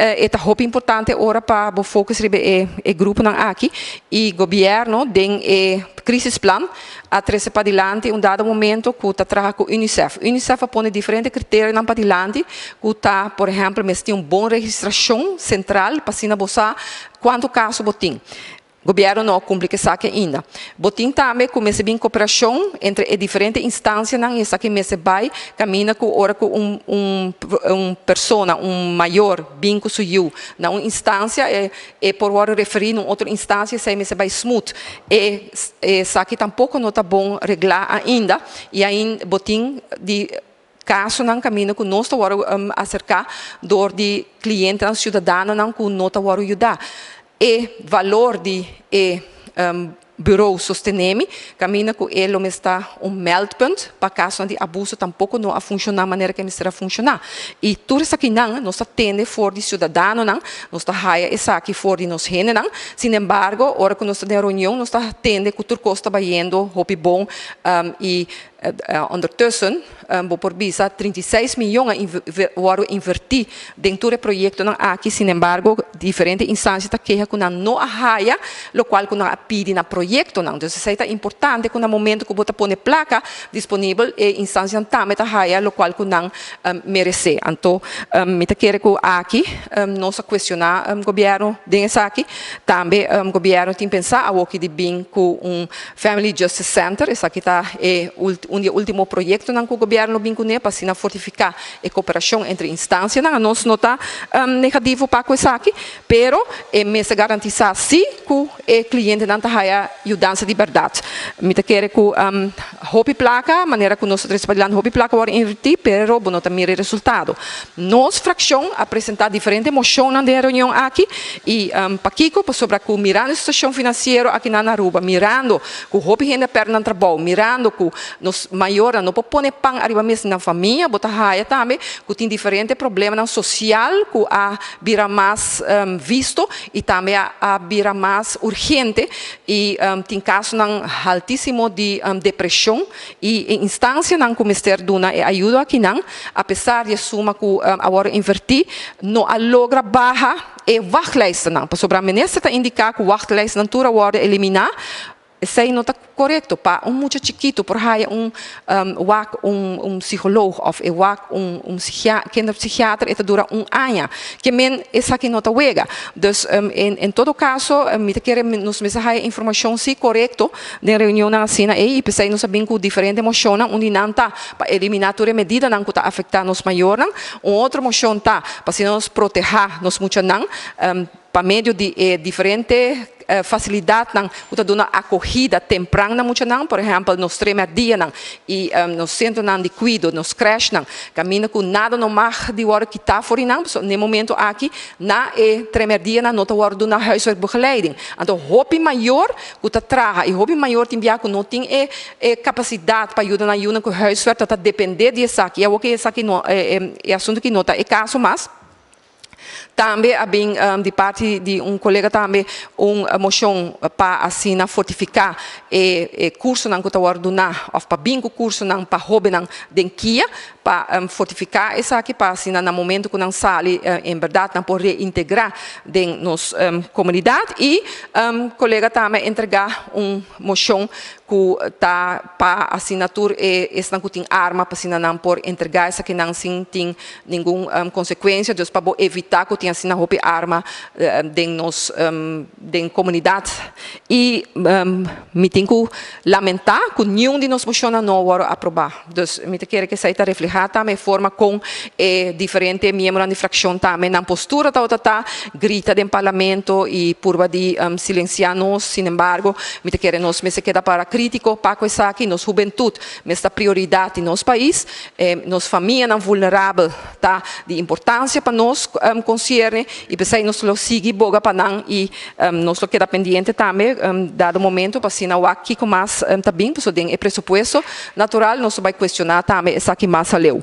e ta hopi importante ora pa bo focus riba e gruponan aki y gobierno den e crisisplan a trece padilanti un dado momento cu ta traha cu UNICEF. UNICEF a pone diferente criterionan padilanti cu ta, por ehempel, mester tin un bon registracion central pa asina bo sa cuanto caso bo tin. Gobierno no a cumpli cu esaki ainda. Bo tin tambe cu mester bin cooperacion entre e diferente instancianan y esaki mester bay caminda cu ora cu un persona, un mayor bin cu su yiu na un instancia e por wordo referi na un otro instancia, esey mester bay smooth. Esaki tampoco no ta bon regla ainda y ainda bo tin di casonan caminda cu nos ta wordo acerca door di clientenan, ciudadanonan cu no ta wordo yuda. E valor di e bureau Sostenemi, caminda cu e lo mester ta un meldpunt pa casonan di abuso, tampoco no a funciona manera cu mester a funciona. Y tur esakinan nos ta tende for di ciudadanonan, nos ta haya esaki for di nos hendenan. Sin embargo, ora cu nos ta den reunion, nos ta tende cu tur cos ta bayendo hopi bon y ondertussen, bo por bisa 36 miyon a wordo inverti den tur e proyectonan aki. Sin embargo, diferente instancia ta keha cu nan no a haya locual cu nan a pidi na proyectonan. Dus esey ta importante cu na momento cu bo ta pone placa disponibel, e instancianan tambe ta haya locual cu nan merece. Anto, mi ta kere cu aki nos a cuestiona gobierno den esaki. Tambe gobierno tin pensa awoki di bin cu un Family Justice Center. Esaki ta e un di e ultimo proyectonan cu gobierno bin cune pa asina fortifica e cooperacion entre instancianan. Nos no ta negativo pa cu esaki, pero e mester garantisa si cu e clientenan ta haya yudansa di berdad. Mi ta kere cu hopi placa, manera cu nos ta trece padilanti, hopi placa worde inverti, pero bo no ta mira e resultado. Nos fraccion a presenta diferente mocionnan den e reunion aki y pakico? Pasobra cu mirando e situacion financiero aki na Aruba, mirando cu hopi hende a perde nan trabou, mirando cu nos mayornan no por pone pan ariba mesa nan famia, bo ta haya tambe cu tin diferente problemanan social cu a bira mas visto y tambe a bira mas urgente y tin casonan altisimo di depresion y e instancianan cu mester duna e ayudo akinan, a pesar di e suma cu a wordo inverti, no a logra baha e wachtlijstennan, pasobra minister ta indica cu wachtlijstennan tur a wordo elimina. Esey no ta corecto. Pa un mucha chikito por haya un wak un psicoloog of e wak un kinderpsychiater, e ta dura un aña. Ke men esaki no ta wega. Dus en todo caso, mi ta kere nos mester haya informacion si corecto den reunionnan asina ey y pesey nos a bin cu diferente mocionnan. Un di nan ta pa elimina tur e medidanan cu ta afecta nos mayornan. Un otro mocion ta pa asina nos proteha nos muchanan pa medio di e diferente facilidadnan cu ta duna acogida tempran na muchanan, por ehempel nos tremerdianan y nos centronan di cuido, nos crèchenan, caminda cu nada no mag di wordo kita for di nan, pasobra na e momento aki na e tremerdianan no ta wordo duna huiswerkbegeleiding. Anto hopi mayor cu ta traha y hopi mayor tin bia cu no tin e capacidad pa yuda nan yunan cu huiswerk, ta depende di esaki. Y awor cu esaki no, e asunto aki no ta e caso mas. Tambe a bin di parti di un colega tambe un mocion pa asina fortifica e cursonan cu ta wordo duna of pa bin cu cursonan pa hobennan den kia, pa fortifica esaki pa asina na momento cu nan sali en berdad nan por reintegra den nos comunidad. Y colega tambe a entrega un mocion cu ta pa asina tur e esnan cu tin arma pa asina nan por entrega esakinan sin tin ningun consecuencia, dus pa bo evita cu tin asina hopi arma den nos den comunidad. Y mi tin cu lamenta cu niun di nos mocionnan no a wordo aproba. Dus mi ta kere cu esey ta refleha tambe e forma con e diferente miembronan di fraccion tambe nan postura tabata ta grita den parlamento y purba di silencia nos. Sin embargo, mi ta kere nos mester keda para critico pa cu esaki. Nos hubentud mester ta prioridad di nos pais. Nos famianan vulnerabel ta di importancia pa nos concierne y pesey nos lo sigui boga pa nan y nos lo keda pendiente tambe dado momento pa asina wak kico mas ta bin, pasobra den e presupuesto natural nos lo bay cuestiona tambe esaki mas aleu.